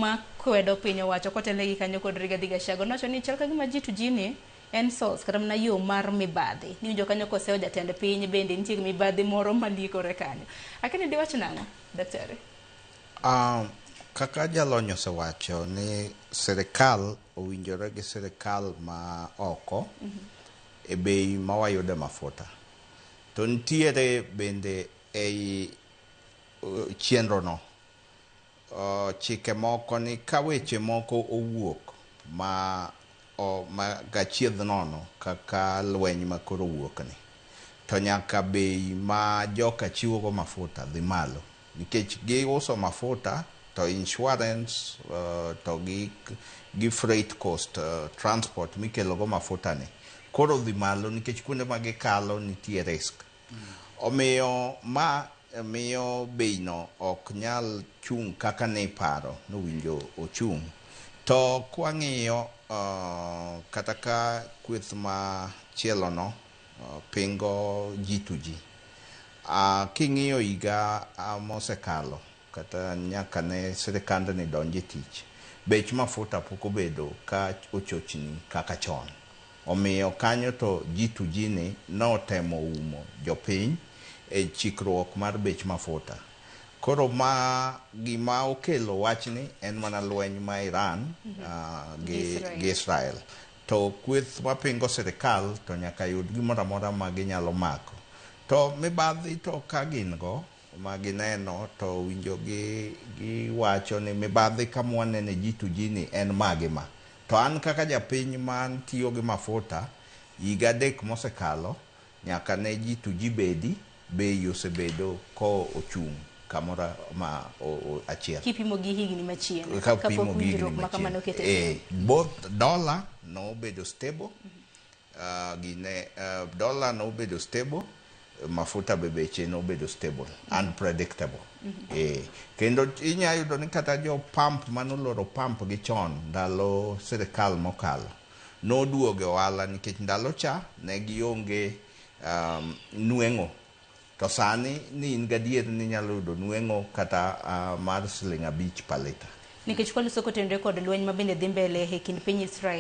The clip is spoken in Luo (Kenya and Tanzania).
Ma kwedo piny owacho kotelnegi kanyo kod Rigathi Gachagua nowacho ni chal ka gima G2G ni en source kata mana yo mar mibadhi. Niwinjo kanyo kosewo jatend piny bende nitie mibadhi moro malikore kanyo. Akini diwach nang'o, daktari? Kaka jalony osewacho ni sirikal owinjore gi sirikal ma oko e bei ma wayude mafuta. To nitiere bende ei chenro no chike moko ni ka weche moko owuok ma ma gachiedh nono kaka lweny ma koro owuok ni to nyaka bei ma joka chiwo go mafuta dhi malo nikech giuso mafuta to insurance to gi freight cost, transport mikelo go mafuta ni koro dhi malo nikech kuonde ma gikalo nitie risk. Omiyo ma miyo bei no ok nyal chung' kaka ne iparo nowinjo ochung'. To kwang'iyo kata ka kweth machielo no pingo G2G. King'iyo higa mosekalo kata nyaka ne sirikandni donj e tich, bech mafuta pok obedo ka ochochni kaka chon. Omiyo kanyo to G2G ni notemo umo jopiny e chikruok mar bech mafuta. Koro ma gima okelo wachni en mana lweny ma Iran gi Israel. To kweth mapingo sirikal to nyaka yud gimoro amora ma ginyalo mako. To mibadhi to ka gin go ma gineno to winjo gi giwacho ni mibadhi kama wanene G2G ni en ma gi ma. To an kaka japiny man tiyo gi mafuta higa 3 mosekalo nyaka ne G2G bedi bei osebedo ko ochung' kamoro ma achiel. Kipimo gi higni machien. Ka pimo kapok gi higni winjruok ma kamano machien. oket e Both dollar nobedo stable, gine dollar nobedo stable, mafuta be beche nobedo stable, unpredictable. Kendo inya yudo ni kata jo pump manoloro pump gi chon ndalo sirikal mokalo noduogo e ohala nikech ndalo cha ne gionge nweng'o. To sani ni in gadier ni inyalo yudo nweng'o kata mar siling 5 per liter. Nikech kwaloso kotenore kod lweny ma bende dhi mbele e kind piny Israel.